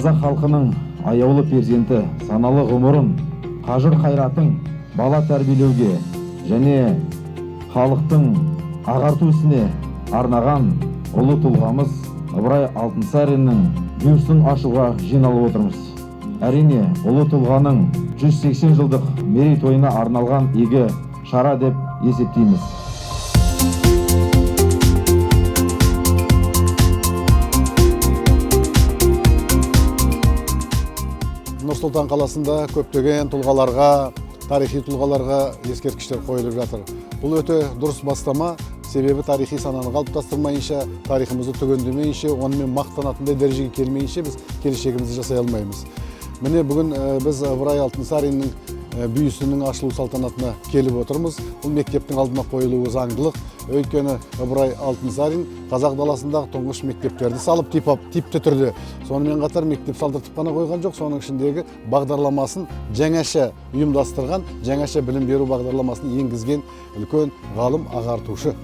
Қазақ халқының аяулы перзенті, саналы ғұмырын, қажыр қайратын бала тәрбиелеуге және халықтың ағарту ісіне арнаған ұлы тұлғамыз Ыбырай Алтынсариннің бюстін ашуға жиналып отырмыз. Әрине, ұлы тұлғаның 180 жылдық мерейтойына арналған игі шара деп есептейміз. Нұр-Сұлтан қаласында көптеген тұлғаларға, тарихи тұлғаларға ескерткіштер қойылып жатыр. Бұл өте дұрыс бастама, себебі тарихи сананы қалыптастырмайынша, тарихымызды түгендемейінше, онымен мақтанатындай дәрежеге келмейінше біз келешегімізді жасай алмаймыз. Міне бүгін біз Ыбырай Алтынсариннің бюстінің ашылу салтанатына келіп отырмыз. Бұл мектептің алдына қойылуы заңдылық. Өйткені Ыбырай Алтынсарин қазақ даласындағы тұңғыш мектептерді салып типті түрде. Сонымен қатар мектеп салдыртып қана қойған жоқ, соның ішіндегі бағдарламасын жаңаша ұйымдастырған, жаңаша білім беру бағдарламасын енгізген үлкен ғалым ағартушы.